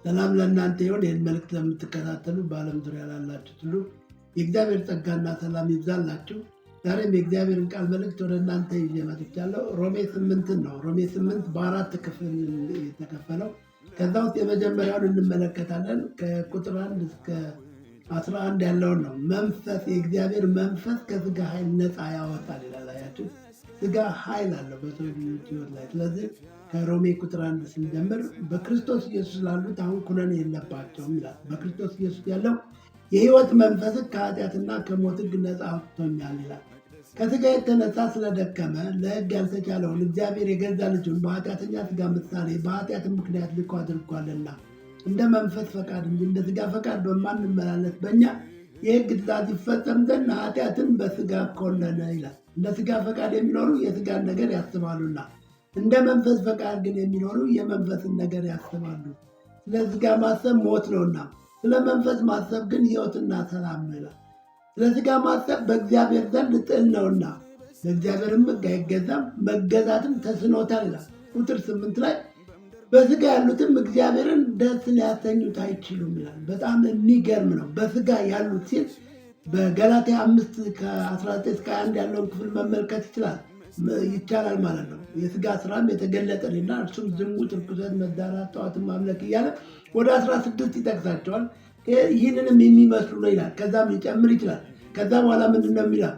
ሰላም ለእናንተ ይሁን። ይህን መልእክት ለምትከታተሉ በዓለም ዙሪያ ላላችሁት ሁሉ የእግዚአብሔር ጸጋና ሰላም ይብዛላችሁ። ዛሬም የእግዚአብሔርን ቃል መልእክት ወደ እናንተ ይዤ መጥቻለሁ። ሮሜ 8ን ነው። ሮሜ 8 በአራት ክፍል የተከፈለው፣ ከዛ ውስጥ የመጀመሪያውን እንመለከታለን። ከቁጥር 1 እስከ 11 ያለውን ነው። መንፈስ፣ የእግዚአብሔር መንፈስ ከስጋ ኃይል ነፃ ያወጣል ይላል። አያችሁ፣ ስጋ ኃይል አለው በሰው ልጆች ሕይወት ላይ። ስለዚህ ከሮሜ ቁጥር 1 ስንጀምር በክርስቶስ ኢየሱስ ላሉት አሁን ኩነኔ የለባቸውም ይላል። በክርስቶስ ኢየሱስ ያለው የሕይወት መንፈስ ከኃጢአትና ከሞት ሕግ ነፃ አውጥቶኛል ይላል። ከስጋ የተነሳ ስለደከመ ለሕግ ያልተቻለውን እግዚአብሔር የገዛ ልጁን በኃጢአተኛ ስጋ ምሳሌ በኃጢአት ምክንያት ልኮ አድርጓልና፣ እንደ መንፈስ ፈቃድ እንጂ እንደ ስጋ ፈቃድ በማንመላለስ በእኛ የሕግ ትእዛዝ ይፈጸም ዘንድ ኃጢአትን በስጋ ኮነነ ይላል። እንደ ስጋ ፈቃድ የሚኖሩ የስጋን ነገር ያስባሉና፣ እንደ መንፈስ ፈቃድ ግን የሚኖሩ የመንፈስን ነገር ያስባሉ። ስለ ስጋ ማሰብ ሞት ነውና፣ ስለ መንፈስ ማሰብ ግን ሕይወትና ሰላም ነው ይላል። ስለ ስጋ ማሰብ በእግዚአብሔር ዘንድ ጥል ነውና፣ በእግዚአብሔርም ሕግ አይገዛም፣ መገዛትም ተስኖታል ይላል። ቁጥር 8 ላይ በስጋ ያሉትም እግዚአብሔርን ደስ ሊያሰኙት አይችሉም ይላል። በጣም የሚገርም ነው። በስጋ ያሉት ሲል በገላትያ 5 ከ19 እስከ 21 ያለውን ክፍል መመልከት ይቻላል ማለት ነው። የስጋ ስራም የተገለጠልና እርሱም ዝሙት፣ ርኩሰት፣ መዳራት፣ ጣዖትን ማምለክ እያለ ወደ 16 ይጠቅሳቸዋል። ይህንንም የሚመስሉ ነው ይላል። ከዛም ሊጨምር ይችላል። ከዛ በኋላ ምንድን ነው የሚለው?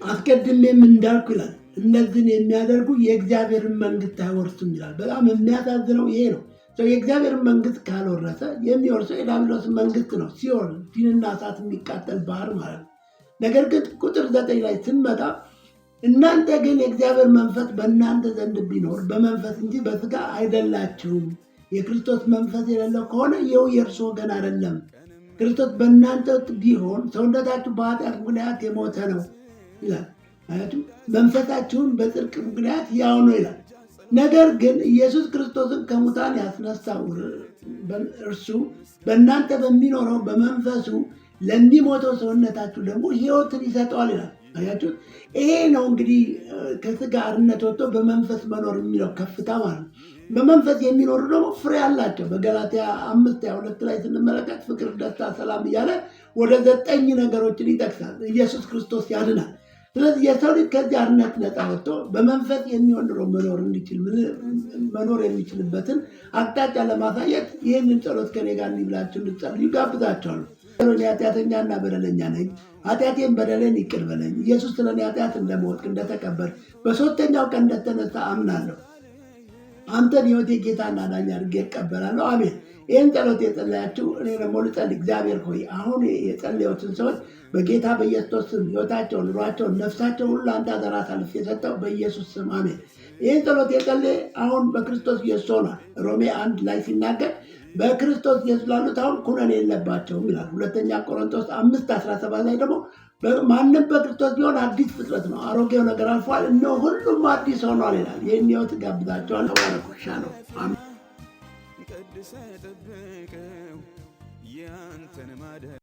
አስቀድሜም እንዳልኩ ይላል፣ እነዚህን የሚያደርጉ የእግዚአብሔርን መንግስት አይወርሱም ይላል። በጣም የሚያሳዝነው ይሄ ነው። ሰው የእግዚአብሔርን መንግስት ካልወረሰ የሚወርሰው የዲያብሎስን መንግስት ነው። ሲኦል፣ ዲንና እሳት የሚቃጠል ባህር ማለት ነው። ነገር ግን ቁጥር 9 ላይ ስንመጣ እናንተ ግን የእግዚአብሔር መንፈስ በእናንተ ዘንድ ቢኖር በመንፈስ እንጂ በስጋ አይደላችሁም። የክርስቶስ መንፈስ የሌለው ከሆነ ይኸው የእርሱ ወገን አይደለም። ክርስቶስ በእናንተ ቢሆን ሰውነታችሁ በኃጢአት ምክንያት የሞተ ነው ይላል። ማለትም መንፈሳችሁን በጽድቅ ምክንያት ያው ነው ይላል። ነገር ግን ኢየሱስ ክርስቶስን ከሙታን ያስነሳው እርሱ በእናንተ በሚኖረው በመንፈሱ ለሚሞተው ሰውነታችሁ ደግሞ ሕይወትን ይሰጠዋል ይላል። አያችሁት? ይሄ ነው እንግዲህ ከስጋ አርነት ወጥቶ በመንፈስ መኖር የሚለው ከፍታ ማለት ነው። በመንፈስ የሚኖሩ ደግሞ ፍሬ አላቸው። በገላትያ 5:22 ላይ ስንመለከት ፍቅር፣ ደስታ፣ ሰላም እያለ ወደ 9 ነገሮችን ይጠቅሳል። ኢየሱስ ክርስቶስ ያድናል። ስለዚህ የሰው ልጅ ከዚህ አርነት ነፃ ወጥቶ በመንፈስ የሚሆን ኑሮ መኖር የሚችልበትን አቅጣጫ ለማሳየት ይህንን ጸሎት ከኔ ጋር እንዲህ ብላችሁ እንድትጸልዩ ጋብዛችኋለሁ። እኔ ኃጢአተኛና በደለኛ ነኝ፣ ኃጢአቴን በደሌን ይቅር በለኝ። ኢየሱስ ስለ እኔ ኃጢአት እንደሞትክ፣ እንደተቀበርክ፣ በሦስተኛው ቀን እንደተነሳ አምናለሁ። አንተን ሕይወቴ ጌታና አዳኝ አድርጌ እቀበላለሁ። አሜን። ይህን ጸሎት የጸለያችሁ እኔ ደግሞ ልጸልይ። እግዚአብሔር ሆይ፣ አሁን የጸለዩትን ሰዎች በጌታ በኢየሱስ ስም ሕይወታቸውን፣ ኑሯቸውን፣ ነፍሳቸውን ሁሉ ለአንተ አደራ አሳልፌ የሰጠው በኢየሱስ ስም አሜን። ይህን ጸሎት የጸለየ አሁን በክርስቶስ ኢየሱስ ሆኗል። ሮሜ 1 ላይ ሲናገር በክርስቶስ ኢየሱስ ላሉት አሁን ኩነኔ የለባቸውም ይላል። ሁለተኛ ቆሮንቶስ 5:17 ላይ ደግሞ ማንም በክርስቶስ ቢሆን አዲስ ፍጥረት ነው፣ አሮጌው ነገር አልፏል፣ እነሆ ሁሉም አዲስ ሆኗል ይላል። ይህን ሕይወት ጋብዛቸዋለሁ። ተባረኩ። ሻሎም። አሜን። ቀድሰህ ጠብቀው ያንተን ማደሪያ።